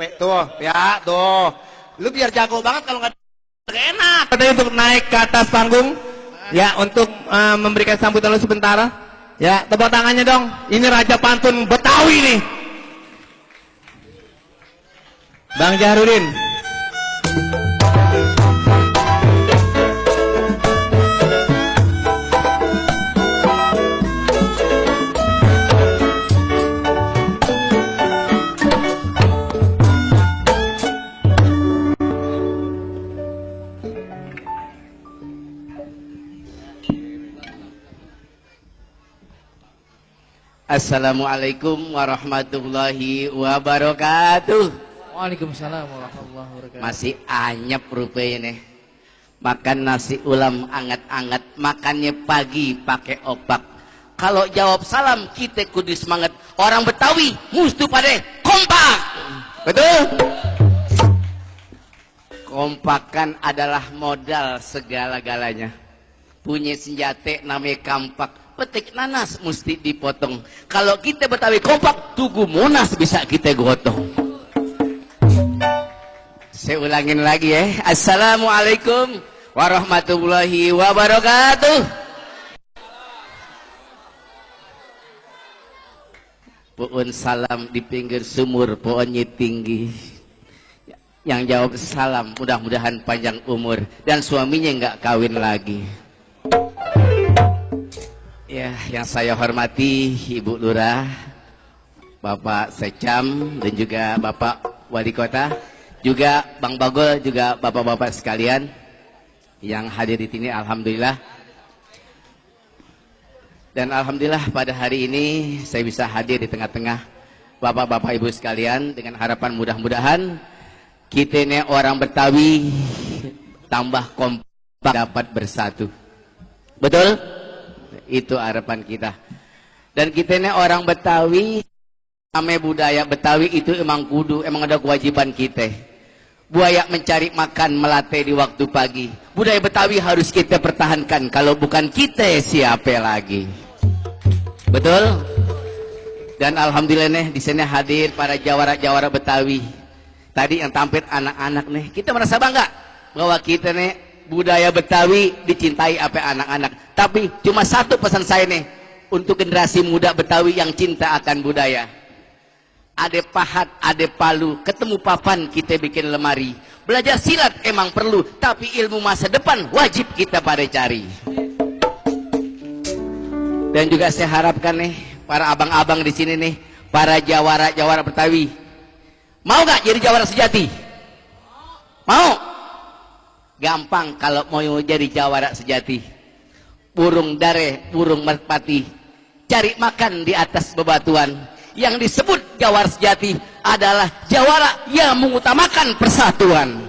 Tuh, ya tuh. Lu biar jago banget kalau nggak enak. Katanya untuk naik ke atas panggung, ya untuk memberikan sambutan lu sebentar. Ya, tepuk tangannya dong. Ini Raja Pantun Betawi nih. Bang Jahrudin. Assalamualaikum warahmatullahi wabarakatuh. Waalaikumsalam warahmatullahi wabarakatuh. Masih anyep rupanya nih. Makan nasi ulam anget-anget, makannya pagi pakai opak. Kalau jawab salam kita kudu semangat. Orang Betawi mesti pada kompak. Betul? Kompakan adalah modal segala-galanya. Punya senjata namanya kampak. Petik nanas mesti dipotong. Kalau kita Betawi kompak, tugu monas bisa kita gotong. Saya ulangin lagi ya. Assalamualaikum warahmatullahi wabarakatuh. Pohon salam di pinggir sumur, pohonnya tinggi. Yang jawab salam, mudah-mudahan panjang umur dan suaminya nggak kawin lagi. Ya, yang saya hormati Ibu Lurah, Bapak Secam, dan juga Bapak Wali Kota, juga Bang Bagol, juga Bapak-Bapak sekalian yang hadir di sini, alhamdulillah. Dan alhamdulillah pada hari ini saya bisa hadir di tengah-tengah Bapak-Bapak Ibu sekalian dengan harapan mudah-mudahan kita ini orang Betawi tambah kompak dapat bersatu. Betul? Itu harapan kita. Dan kita ini orang Betawi, namanya budaya Betawi itu emang kudu, emang ada kewajiban kita. Buaya mencari makan melatih di waktu pagi. Budaya Betawi harus kita pertahankan. Kalau bukan kita, siapa lagi? Betul? Dan alhamdulillah nih di sini hadir para jawara-jawara Betawi. Tadi yang tampil anak-anak nih, kita merasa bangga bahwa kita nih budaya Betawi dicintai apa anak-anak. Tapi cuma satu pesan saya nih untuk generasi muda Betawi yang cinta akan budaya. Ade pahat, ade palu, ketemu papan kita bikin lemari. Belajar silat emang perlu, tapi ilmu masa depan wajib kita pada cari. Dan juga saya harapkan nih para abang-abang di sini nih, para jawara-jawara Betawi, mau gak jadi jawara sejati? Mau? Gampang kalau mau jadi jawara sejati. Burung dare, burung merpati, cari makan di atas bebatuan. Yang disebut jawara sejati adalah jawara yang mengutamakan persatuan.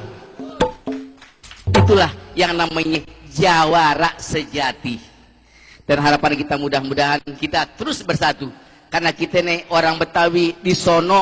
Itulah yang namanya jawara sejati. Dan harapan kita mudah-mudahan kita terus bersatu. Karena kita nih orang Betawi di sono